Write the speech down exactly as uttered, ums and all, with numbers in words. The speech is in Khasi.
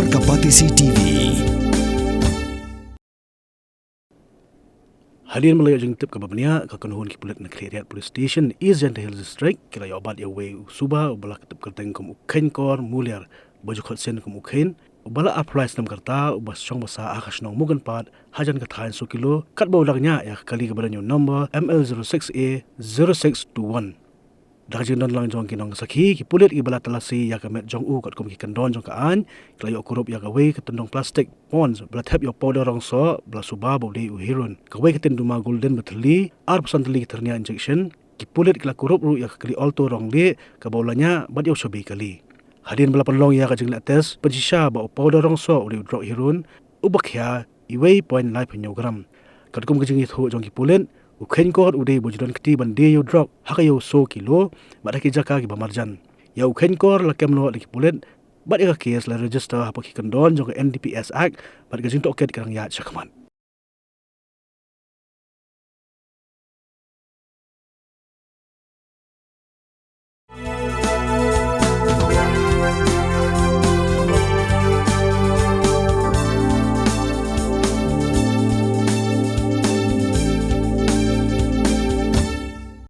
Ka Batesi T V. Hadien ba la ïoh jingtip kaba bniah, ka kynhun ki pulit na Khliehriat Police Station, East Jaintia Hills District, ki la ïoh bat ïa uwei u suba uba la tip kyrteng kum u Kheiñkor Muliar, ba ju khot sien kum u Kheiñ, uba la arphew lai snem ka rta, uba shong ba sah ha ka shnong Muganpat, hajan ka thaiñ Sokilo, katba u la ñiah ïa ka kali kaba don ïa u number M L zero six A zero six two one. Da ka jingdon lang jong ki nongsakhi, ki pulit kiba la talasi ïa ka met jong u katkum ki kyndon jong ka aiñ, ki la ïoh kurup ïa kawei ka tyndong plastik ponds ba la thep ïa u powder rong soh ba la suba ba u dei u heroin, kawei ka tin duma golden ba thylli, arphew san tylli ki tyrnia injection. Ki pulit ki la kurup ruh ïa ka kali Alto rong lieh kaba u la ñiah bad ïa u shabi kali. Hadien ba la pynlong ïa ka jingleh test pynshisha ba u powder rong soh u dei u drok heroin uba khia uwei point lai phew hynñiew gram. Katkum ka jingïathuh jong ki pulit, u Kheiñkor u dei uba ju don kti ban die ïa u drok ha ka ïew soo kilo bad ha ki jaka kiba marjan. Ïa u Kheiñkor la kem noh da ki pulit bad ïa ka kes la register hapoh ki kyndon jong ka N D P S Act bad ka jingtohkit ka dang ïaid shakhmat.